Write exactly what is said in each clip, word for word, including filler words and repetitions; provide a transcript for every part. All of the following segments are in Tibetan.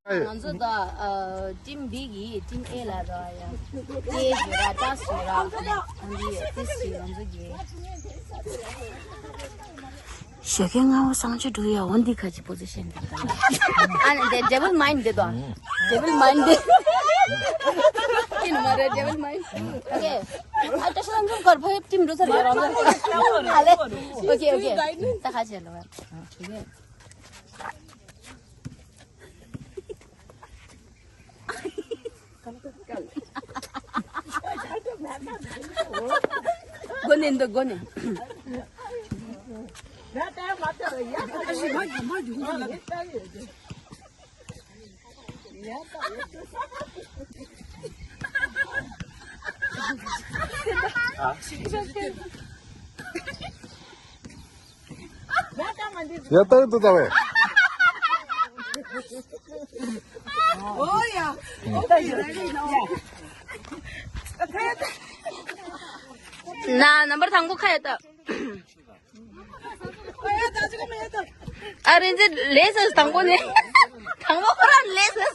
ང་ཚོ་ད་ཊིམ་བི་གི་ཊིམ་ཨེ་ལ་ར་ཡ། ཨེ་ཞུ་ར་ཏ་ཞུ་ར། ཨ་འདི་ཏི་ཞུ་ང་ཚོ་གི། ཞོགས་ཀའི་སྔ་བོ་གསང་སྤྱོད་འགྲོ་ཡ་འོ་འདི་ཁ་ཅིག་པོ་ཟི་ཤེས་འདི་ད། ཨ་ནི་དེ་ཌེ་བིལ་མའིན་འདི་དོ། ཌེ་བིལ་མའིན་འདི། ཨིན་མ་རེད་ཌེ་བིལ་མའིན། ཨོ་ཁེ། ཨ་ཏ་ཤ་ལམ་ཁར་ཕ་ཡབ་ཊིམ་འགྲོ་ཚར་ཡོད་རང་ཨ་ལེ། ཨོ་ཁེ་ཨོ་ཁེ། ད་ཁ་ཆེ་ལོ། ཨོ་ཁེ། སྒོ་ནས་འདུག་སྒོ་ནས། ཡ་ཏར་དུ་ད་བས། ན་ནམ་བར་དང་པོ་ཁ་ཡ་ཏ། ཨ་རིན་ཛི་ལེ་སི་དང་པོ་ནས། དང་པོ་ཁོ་རང་ལེ་སི།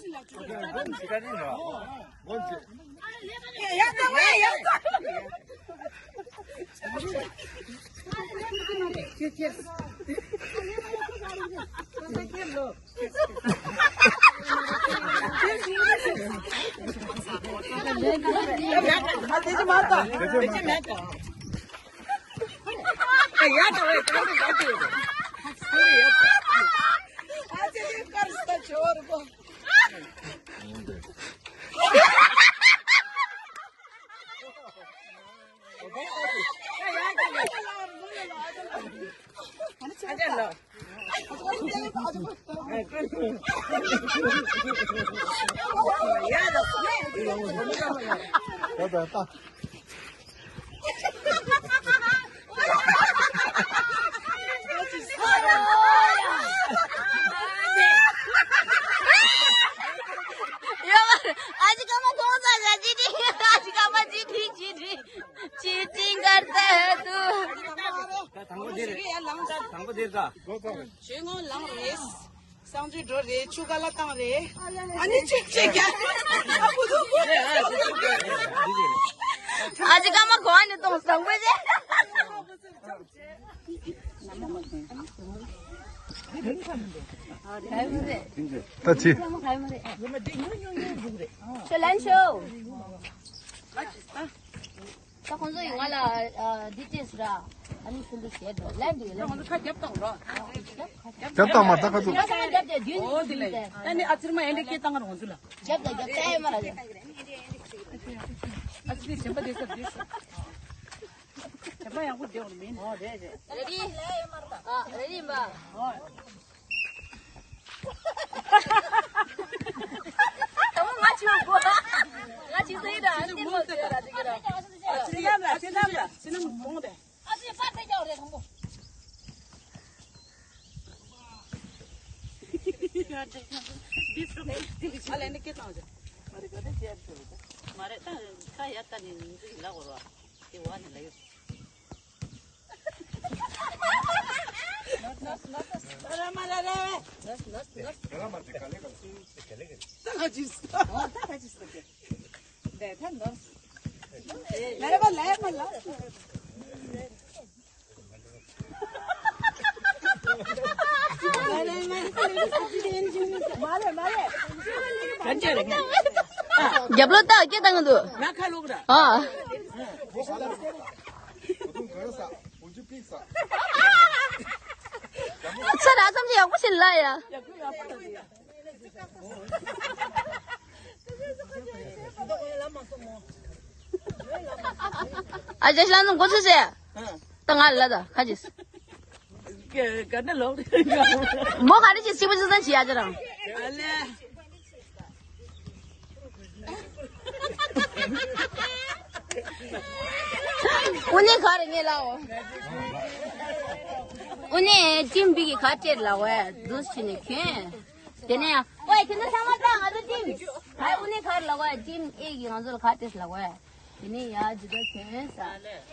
ཅི་ཅི་འགར་ད་དུ། དང་པོ་འདིར། དང་པོ་འདིར་ད། ཇེ་ངོ་ལངས་རེད། གསང་སྤྱོད་འགྲོ་རེད། ཆུ་ཁ་ལ་བཏང་རེད། ཨ་ནི་ཆུ་ཆེ་རྒྱ། ཨ་ཅི་ཀ་མ་གོ་ཨ་ནི་གཏོང་བཟང་པོ་རེད། ད་ཅི། ཁྱོད་ལན་ཤོག་ད་ཁོང་ཚོ་ཡིས་ང་ལ་ཨ་འདི་སྤྲད་སོང་ར། ཨ་ནི་ཁོང་ཚོ་བྱས་འགྲོ་ལན་འདི་ལན། ཁོང་ཚོ་ཁ་རྒྱབ་བཏང་རོགས། རྒྱབ་བཏང་མ་ད་ཁ་ཐུག་ཁ་ཚང་རྒྱབ་དེ་བདུན་འོ་དེ་ལས། ད་ནི་ཨ་ཙིར་མ་ཨེ་འདྲ་སྐད་བཏང་རོགས་ཚུལ་ལ། རྒྱབ་དེ་རྒྱབ་ད་ཨེ་མ་ར་རྒྱབ། ཨ་ཙི་དེ་གཞན་པ་དེ་ས་དེ་ས། གཞན་པ་ཡག་པོ་བསྡད་འོང་མིན། ཨོ་རེད་རེད། རེ་ཌི། ཨ་རེ་ཌི་ཡིན་པ། ཨོ། ད་མོ་ང་ཅི་ཡོང་གོ། ང་ཅི་ཟེར་ཡིན་ད་ཨ་ནི་མོ་ཟེར་ར་དེ་གི་ར། ཨ་ཅི་ཡ་ལ་ཅི་ན་ལ་ཅི་ན་མོ་གོང་དེ། ཨ་ཅི་ཕ་ཐེ་ཀྱའོ་རེ་ཁང་པོ། ཨ་ལེ་འདི་སྐད་བཏང་ཅི། མ་རེད་ད་ཁ་ཡ་ད་ནི་འདི་ལ་གོ་ར། དེ་བ་ནི་ལ་ཡོད། རྒྱབ་ལོག་ལྟ་སྐད་བཏང་གི་འདུག་ང་ཁ་ལོག་ར། ཨ། ཚ་ར་ཙམ་གྱི་ཡག་པོ་ཞིག་ལ་ཡ། ཨ་ཅག་ཤི་ལ་ནུ་འགོ་ཚུགས་སེ། ད་ང་ལ་ད་ཁ་ཅིག་ག་ནས་ལོག་མོ་ག་རེ་ཅིག་སྐྱིད་པོ་ཅིག་ཙམ་བྱེད་ཡ་ཅི་རང་། ཨ་ལས། དབུ་ནས་ག་རེ་ངས་ལའོ། དབུ་ནས་ཅིམ་པི་གི་ག་སྤྲད་ལ་བས་འདུག་ཕྱི་ནས་གྱོན། དེ་ནས་ཡང་ཝེ་ཁྱེད་ཚོ་ཚང་མ་ལྟ་ང་ཚོ་ཅིམ། ཨའི་དབུ་ནས་ག་རེ་ལ་བས་ཅིམ་ཨེ་གི་ང་ཚོ་ལ་ག་སྤྲད་ལ་བས། དེ་ནས་ཡ་ཇི་ལྟར་གྱོན་ས།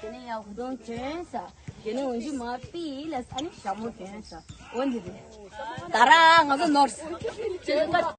དེ་ནས་ཡ་ཧུ་དུང་གྱོན་ས། དེ་ནས་འོན་ཇི་མ་པི་ལས་ཨ་ནི་ཞྭ་མོ་གྱོན་ས། འོན་ཇི་རེད། ད་ར་ང་ཚོ་ནོར་ས།